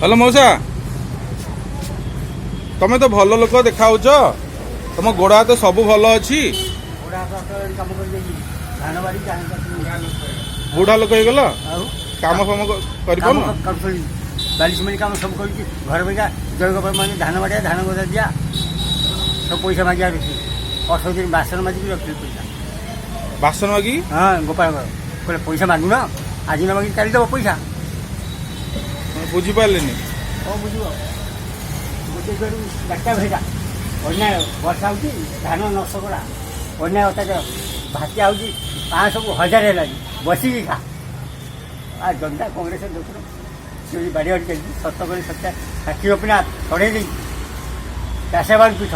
Hello ମଉସା, ତମେ ତ ଭଲ ଲୋକ ଦେଖାହଉଛ, ତମ ଗୋଡ଼ ହାତ ସବୁ ଭଲ ଅଛି। କାମ କରି ଧାନ ବାଡ଼ି। ବୁଢା ଲୋକ ହେଇଗଲ। ଆଉ କାମ ଫାମ କରିପାରୁନ? କରୁଥିଲି, ବାଲି ସିମେଣ୍ଟ କାମ ସବୁ କରୁଛି। ଘର ବଜା ଜୈବ ମାନେ ଧାନ ବାଡ଼ିଆ, ଧାନ ଗଦା ଦିଆ, ସବୁ ପଇସା ମାଗିଆ ରଖିଲି। 18 ଦିନ ବାସନ ମାଜିକି ରଖିଲି ପଇସା। ବାସନ ମାଗିକି? ହଁ, ଗୋପାଳଙ୍କର କହିଲେ, ପଇସା ମାଗୁନ, ଆଜି ନ ମାଗିକି କାଲି ଦେବ ପଇସା। ବୁଝିପାରିଲିନି। କ'ଣ ବୁଝିବ? ଗୋଟେ ଘରୁ ଚାରିଟା ଭେଟା ଅନ୍ୟାୟ। ବର୍ଷା ହେଉଛି, ଧାନ ନଷ୍ଟ କଲା, ଅନ୍ୟାୟ ଅତ୍ୟାଚାର। ଭାତିଆ ହେଉଛି 500କୁ 1000 ହେଲାଣି, ବସିକି ଖା। ଆ ଜନତା କଂଗ୍ରେସ ଦେଖୁନ, ସେ ବାଡ଼ି ବାଡ଼ି ଚାଲିଛି। ସତ କରି ସତ୍ୟା ସାକ୍ଷୀ ଗୋପୀନାଥ ଚଢ଼େଇ ଦେଇଛି ଚାଷବାଡ଼ି ପୀଠ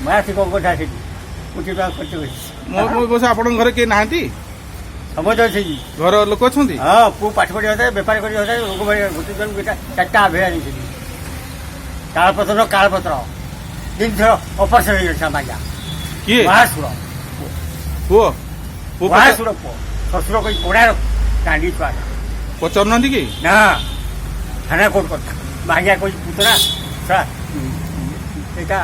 ମରାଠୀ କଙ୍କଠା, ସେଠି କୋଟି ଟଙ୍କା ଖର୍ଚ୍ଚ କରିଛି। ମୋ ମଉସା, ଆପଣଙ୍କ ଘରେ କେହି ନାହାନ୍ତି? ସମସ୍ତେ ଅଛନ୍ତି। ଘର ଲୋକ ଅଛନ୍ତି? ହଁ, ପୁଅ ପାଠ ପଢ଼ିବା କଥା, ବେପାର କରିବା କଥା, ରୋଗ ବାଡ଼ି। ଗୋଟେ ଜଣ ଗୋଟେ ଚାରିଟା ଭେଳା ନେଇଛନ୍ତି। କାଳପତ୍ର, କାଳପତ୍ର ତିନିଥର ଅପରେସନ୍ ହେଇଯାଇଛି ମାଗିଆ। କିଏ? ମହାସୁର। ପୁଅ ପୁଅ ମହାସୁର ପୁଅ, ଶ୍ୱଶୁର କହି କୋଣାର କାଣ୍ଡି ଛୁଆଟା। ପଚାରୁନାହାନ୍ତି କି? ନା, ଥାନା କୋର୍ଟ କଥା। ମାଗିଆ କହୁଛି ପୁତୁରା ଶଳା ଏଇଟା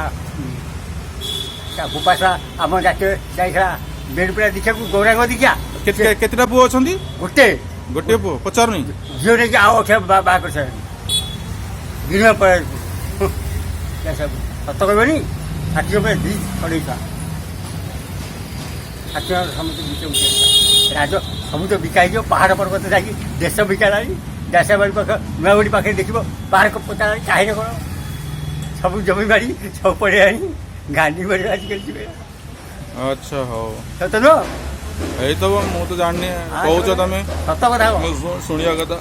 ବୋପା ଶଳା ଆମ ଜାତୀୟ ଯାଇଥିଲା ବେଣୁପଡ଼ା ଦୀକ୍ଷାକୁ, ଗୌରାଙ୍ଗ ଦୀକ୍ଷା। କେତେଟା ପୁଅ ଅଛନ୍ତି? ଗୋଟେ। ଗୋଟିଏ ପୁଅ, ପଚାରୁନି? ଝିଅ ନେଇକି ଆଉ ଅକ୍ଷୟ ବାହା କରିସାରିଲେଣି। ଗିରିମା ପଳେଇ ସବୁ। ସତ କହିବନି, 60 ଉପରେ ଦି 250, 60 ସମସ୍ତେ ବିକା ଉଠେଇ ରାଜ ସବୁ ତ ବିକା ହେଇଯିବ। ପାହାଡ଼ ପର୍ବତ ଯାଇକି ଦେଶ ବିକା ହେଲାଣି। ଦାସାବାଡ଼ି ପାଖ ନୂଆଗୁଡ଼ି ପାଖରେ ଦେଖିବ ପାର୍କ ପୋତା ଚାହିଁରେ କ'ଣ ସବୁ ଜମି ବାଡ଼ି ସବୁ ପଳେଇଲାଣି। ଗାଣ୍ଡି ବାଡ଼ି ଆଜିକାଲି ଯିବେ। ଆଚ୍ଛା, ହଉ। ସତ ନୁହଁ? ହେଇଥିବ, ମୁଁ ତ ଜାଣିନି, କହୁଛ ତମେ। ସତ କଥା କଣ? ମୁଁ ଶୁଣିବା କଥା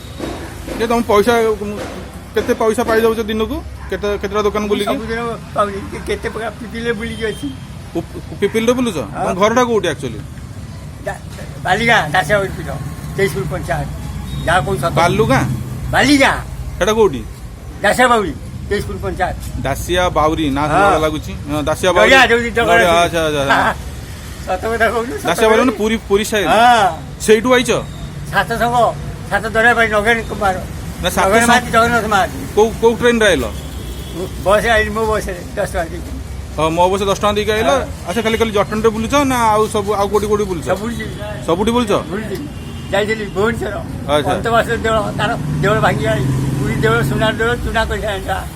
ଯେ ତମ ପଇସା କେତେ ପଇସା ପାଇଯାଉଛ ଦିନକୁ? କେତେ କେତେଟା ଦୋକାନ ବୁଲିକି? ସବୁଦିନ ପାଉନି। କେତେ ପ୍ରକାର ପିପିଲିରେ ବୁଲିକି ଅଛି। ପିପିଲିରେ ବୁଲୁଛ? ତମ ଘରଟା କୋଉଠି ଆକ୍ଚୁଆଲି? ବାଲିଗାଁ, ଦାସିଆବାଡ଼ି ପୀଠ, 23 ପଞ୍ଚାୟତ। ଯାହା କହୁଛି ସତ। ବାଲୁଗାଁ? ବାଲିଗାଁ। ସେଟା କୋଉଠି? ଦାସିଆବାଉଳି, 23 ପଞ୍ଚାୟତ। ଦାସିଆ ବାଉରି ନା? ହଁ। ଲାଗୁଛି ହଁ, ଦାସିଆ ବାଉରି। ନଡ଼ିଆ ଯୋଉଠି ଜଗନ୍ନାଥ। ନଡ଼ିଆ, ଆଚ୍ଛା ଆଚ୍ଛା ଆଚ୍ଛା। ସତ କଥା କହୁଛୁ, ସତ। ଦାସିଆ ବାଉରି ମାନେ ପୁରୀ, ପୁରୀ ସାଇଡ୍? ହଁ। ସେଇଠୁ ଆଇଛ? ସାତ ସଂଘ, ସାତ ଦରିଆ ପାଇଁ ନଗେନ କୁମାର। ନା ସାତ ନଗେନ ମହାନ୍ତି, ଜଗନ୍ନାଥ ମହାନ୍ତି। କୋଉ କୋଉ ଟ୍ରେନରେ ଆଇଲ? ବସରେ ଆଇଲି, ମୋ ବସରେ 10 ଟଙ୍କା ଦେଇକି। ହଁ, ମୋ ବସ 10 ଟଙ୍କା ଦେଇକି ଆଇଲ? ହଁ। ଆଚ୍ଛା, ଖାଲି ଖାଲି ଜଟଣୀରେ ବୁଲୁଛ ନା ଆଉ ସବୁ ଆଉ କୋଉଠି କୋଉଠି ବୁଲୁଛ? ସବୁ ବୁଲିଛି। ସବୁଠି ବୁଲୁଛ? ବୁଲିଛି। ଯାଇଥିଲି ଭୁବନେଶ୍ୱର। ଅନ୍ତବାସ ଦେଉଳ, ତାର ଦେଉଳ ଭାଙ୍ଗିଗଲାଣି। ପୁରୀ ଦେଉଳ, ସୁନାର ଦେଉଳ ଚୁନା କରିସାରିଲାଣି।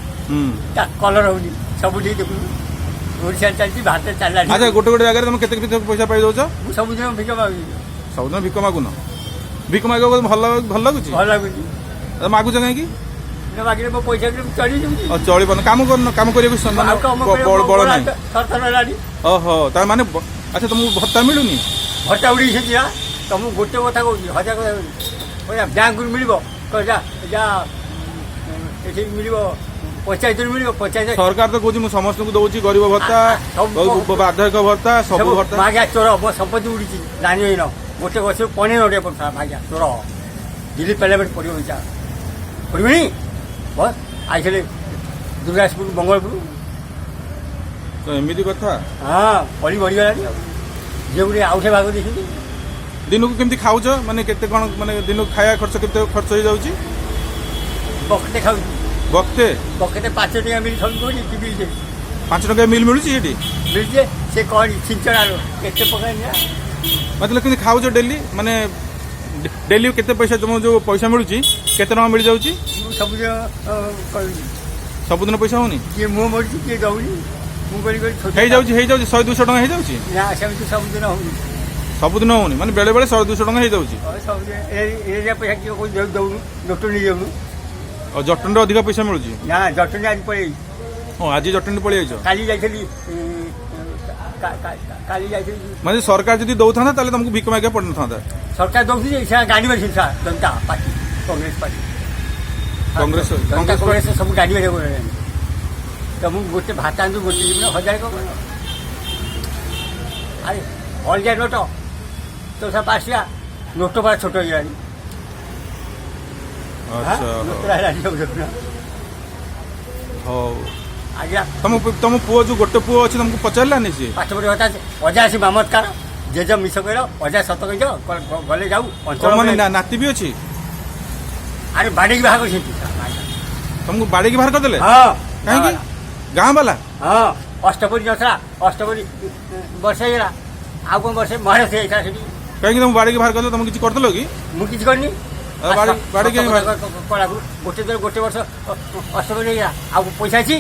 ତା କଲର ହଉନି। ସବୁଠି ଦେଖୁଛୁ, ଓଡ଼ିଶାରେ ଚାଲିଛି, ଭାରତରେ ଚାଲିଲାଣି। ଆଚ୍ଛା, ଗୋଟେ ଗୋଟେ ଜାଗାରେ ତମେ କେତେ କେତେ ପଇସା ପାଇଯାଉଛ? ମୁଁ ସବୁଦିନ ଭିକ ମାଗୁଛି। ସବୁଦିନ ଭିକ ମାଗୁନ? ଭିକ ମାଗିବାକୁ ଭଲ ଭଲ ଲାଗୁଛି? ଭଲ ଲାଗୁଛି। ଆଉ ମାଗୁଛ କାହିଁକି? ନ ମାଗିଲେ ମୋ ପଇସା ଚଳି ଯିବୁ। ଆଉ ଚଳିବନି? କାମ କରୁନ? କାମ କରିବାକୁ ମାନେ ଆଉ କାମ ବଳ ନାହିଁ? ସରକାର ହେଲାଣି। ଓହୋ, ତା ମାନେ ଆଚ୍ଛା, ତମକୁ ଭତ୍ତା ମିଳୁନି? ଭତ୍ତା ଉଡେଇଛନ୍ତି ନା। ତମକୁ ଗୋଟେ କଥା କହୁଛି, ହଜାର କଥା କହୁଛି। ପଇସା ବ୍ୟାଙ୍କରୁ ମିଳିବ, ଯା ଯା, ଏଠି ମିଳିବ, ପଞ୍ଚାୟତରୁ ମିଳିବ, ପଞ୍ଚାୟତ। ସରକାର ତ କହୁଛି ମୁଁ ସମସ୍ତଙ୍କୁ ଦଉଛି ଗରିବ ଭତ୍ତା, ବାର୍ଦ୍ଧକ୍ୟ ଭତ୍ତା, ସବୁ ଭତ୍ତା। ମାଗିଆ ଚୋର, ମୋ ସମ୍ପତ୍ତି ଉଡ଼ିଛି। ଜାଣିନ, ଗୋଟେ ଗଛରୁ ପଣେ ନଡ଼ିଆ ପଡୁଥିଲା। ମାଗିଆ ଚୋର, ଦିଲ୍ଲୀ ପାର୍ଲାମେଣ୍ଟ ପଡ଼ିବ, ବିଚାର ପଡ଼ିବନି। ବସ୍ ଆଇଥିଲେ ଦୁର୍ଗାପୁର, ମଙ୍ଗଳପୁର। ତ ଏମିତି କଥା? ହଁ, ପଡ଼ି ବଢ଼ିଗଲାଣି। ଆଉ ଝିଅ ଗୋଟେ ଆଉ ସେ ଭାଗ ଦେଇଛନ୍ତି। ଦିନକୁ କେମିତି ଖାଉଛ? ମାନେ କେତେ କଣ, ମାନେ ଦିନକୁ ଖାଇବା ଖର୍ଚ୍ଚ କେତେ ଖର୍ଚ୍ଚ ହେଇଯାଉଛି? ବକ୍ତେ ଖାଉଛି। ବକ୍ତେ? ବକ୍ତେ 5 ଟଙ୍କା ମିଲ୍ ଖାଉଛି। କୋଉଠି ପିପିଲି? 5 ଟଙ୍କା ମିଲ୍ ମିଳୁଛି ସେଠି? ମିଳୁଛି। ସେ କଣ ଛିଞ୍ଚଣାରୁ କେତେ ପକା ନିଆ। ମତଲବ କେମିତି ଖାଉଛ ଡେଲି? ମାନେ ଡେଲି କେତେ ପଇସା, ତୁମ ଯୋଉ ପଇସା ମିଳୁଛି, କେତେ ଟଙ୍କା ମିଳିଯାଉଛି? ମୁଁ ସବୁଦିନ କରୁଛି। ସବୁଦିନ ପଇସା ହଉନି? କିଏ ମୁହଁ ମରୁଛି, କିଏ ଦଉନି। ମୁଁ କରି କରି ଛୋଟ ହେଇଯାଉଛି, ହେଇଯାଉଛି, 100-200 ଟଙ୍କା ହେଇଯାଉଛି? ନା, ସେମିତି ସବୁଦିନ ହଉନି। ସବୁଦିନ ହଉନି, ମାନେ ବେଳେ ବେଳେ 100-200 ଟଙ୍କା ହେଇଯାଉଛି? ହଁ, ସବୁଦିନ ଏରିଆ ପଇସା କିଏ କହୁଛି ଦଉନୁ, ଜଟଣୀ ଯାଉନୁ। ଆଉ ଜଟଣୀରେ ଅଧିକା ପଇସା ମିଳୁଛି? ନା, ଜଟଣୀ ଆଜି ପଳେଇ। ହଁ, ଆଜି ଜଟଣୀ ପଳେଇ ଯାଇଛ? କାଲି ଯାଇଥିଲି, କାଲି ଯାଇଥିଲି। ମାନେ ସରକାର ଯଦି ଦଉଥାନ୍ତା, ତାହେଲେ ତମକୁ ଭିକ ମାଗିବାକୁ ପଡିନଥାନ୍ତା। ସରକାର ଦଉଛି ଯେ ସେ ଗାଣ୍ଡି ମାରିଛନ୍ତି ଜନତା ପାର୍ଟି, କଂଗ୍ରେସ ପାର୍ଟି। କଂଗ୍ରେସ ଜନତା କଂଗ୍ରେସ। କଂଗ୍ରେସ ସବୁ ଗାଣ୍ଡି ମାରିବାକୁ ଗଲେଣି। ତ ମୁଁ ଗୋଟେ ଭାତ ଆଣିଛୁ, ଗୋଟେ ଯିବୁ ନା ହଜାରେ କଣ କରିବ? ଆରେ ହଳଦିଆ ନୋଟ ତ ସେ 5 ଟଙ୍କା ନୋଟ ପୁରା ଛୋଟ ହେଇଗଲାଣି। ଆଚ୍ଛା। ନୋଟ ହେଲାଣି ସବୁ ଦେଖୁନ। ହଉ। ଆଜ୍ଞା। ତମ ପୁଅ ଯୋଉ ଗୋଟେ ପୁଅ ଅଛି, ତମକୁ ପଚାରିଲାନି ସିଏ? ପାଠ ପଢ଼ିବା କଥା। ଅଜା ଆସି ମାମତକାର, ଜେଜ ମିଶ କହିଲ, ଅଜା ସତ କହିଛ, ଗଲେ ଯାଉ ଅଞ୍ଚଳ। ମାନେ ନାତି ବି ଅଛି? ଆରେ ବାଡେଇକି ବାହାର କରିଛନ୍ତି। ତମକୁ ବାଡେଇକି ବାହାର କରିଦେଲେ? ହଁ। କାହିଁକି? ଗାଁ ବାଲା? ହଁ, ଅଷ୍ଟପରି ନଥିଲା। ଅଷ୍ଟପରି ବର୍ଷେ ହେଇଗଲା, ଆଉ କଣ ବର୍ଷେ ମହାରଥୀ ହେଇଥିଲା ସେଠି। କାହିଁକି ତମକୁ ବାଡେଇକି ବାହାର କରିଦେଲେ? ତମେ କିଛି କରିଦେଲ କି? ମୁଁ କିଛି କରିନି। ଆଉ ବାଡେଇକି କାହିଁକି ବାହାର? କଳାକୁ ଗୋଟେ ଦିନ, ଗୋଟେ ବର୍ଷ ଅଷ୍ଟପରି ହେଇଗଲା, ଆଉ ପଇସା ଅଛି?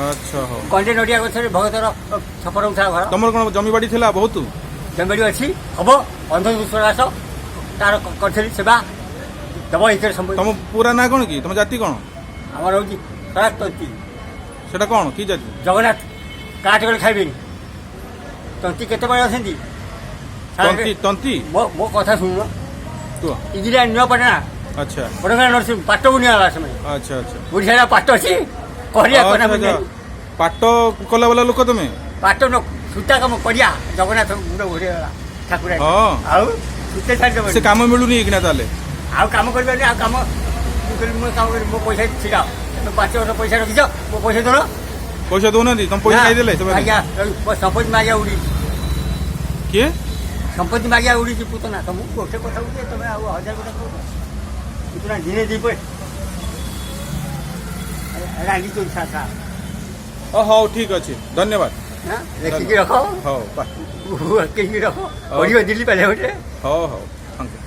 ଆଚ୍ଛା, ହଉ। ଗଣ୍ଡେ ନଡ଼ିଆ ଗଛରେ ଭଗତର ଛପର ଉଠା ଘର। ତମର କଣ ଜମି ବାଡି ଥିଲା ବହୁତ? ଜମିବାଡ଼ି ଅଛି, ହବ। ଅନ୍ଧବିଶ୍ୱାସ ତାର କରିଥିଲି ସେବା, ଦେବ ଏଥିରେ ସମ୍ପତ୍ତି। ତମ ପୁରା ନାଁ କଣ କି? ତମ ଜାତି କଣ? ଆମର ହଉଛି ସରାକ ତନ୍ତି। ସେଟା କଣ, କି ଜାତି? ଜଗନ୍ନାଥ କାଠ କଲେ ଖାଇବେନି। ତନ୍ତି କେତେବେଳେ ଅଛନ୍ତି? ତନ୍ତି, ତନ୍ତି। ମୋ କଥା ଶୁଣୁନ। କୁହ। ଇଜିଲା ନୂଆପାଟଣା। ବଡ଼ଗାଁ ନରସିଂହ ପାଟକୁ ନିଆଗଲା ସେମାନେ। ଆଚ୍ଛା ଆଚ୍ଛା ଓଡ଼ିଶାରେ ପାଟ ଅଛି କରିବା କନା। ପାଟ କଲା ବାଲା ଲୋକ ତମେ? ପାଟ ନ ସୂତା କାମ କରିବା। ଜଗନ୍ନାଥ ମୁଣ୍ଡ ଘୋଡେଇଗଲା ଠାକୁର। ଆଉ ସୂତା ଛାଡ଼ିଦେବନି। ସେ କାମ ମିଳୁନି ଏଇଖିନା ତାହେଲେ? ଆଉ କାମ କରିପାରିନି। ଆଉ କାମ ମୁଁ କହିଲି, ମୁଁ କାମ କରିବି, ମୋ ପଇସା ଛିଡାଅ। ତମେ 5 ବର୍ଷ ପଇସା ରଖିଛ, ମୋ ପଇସା ଦଉନ। ପଇସା ଦଉନାହାନ୍ତି? ତମ ପଇସା ଖାଇଦେଲେ ସେମାନେ? ଆଜ୍ଞା, ମୋ ସମ୍ପତ୍ତି ମାଗିଆ ଉଡ଼ିଛି। କିଏ? ସମ୍ପତ୍ତି ମାଗିଆ ଉଡ଼ିଛି ପୁତନା। ତମକୁ ଗୋଟେ କଥା କହୁଛି, ତମେ ଆଉ ହଜାର କଥା କହୁଛ। ପୁତନା ଦିନେ ଦି ପଇସା ରାଗିଛନ୍ତି ସାର୍। ଓ ହଉ, ଠିକ ଅଛି, ଧନ୍ୟବାଦ। ଲେଖିକି ରଖ। ହଉ, ବାଏ। ଲେଖିକି ରଖ, ପଢିବ ଦିଲ୍ଲୀ ପାରିଲେ ଗୋଟେ। ହଉ ହଉ, thank you.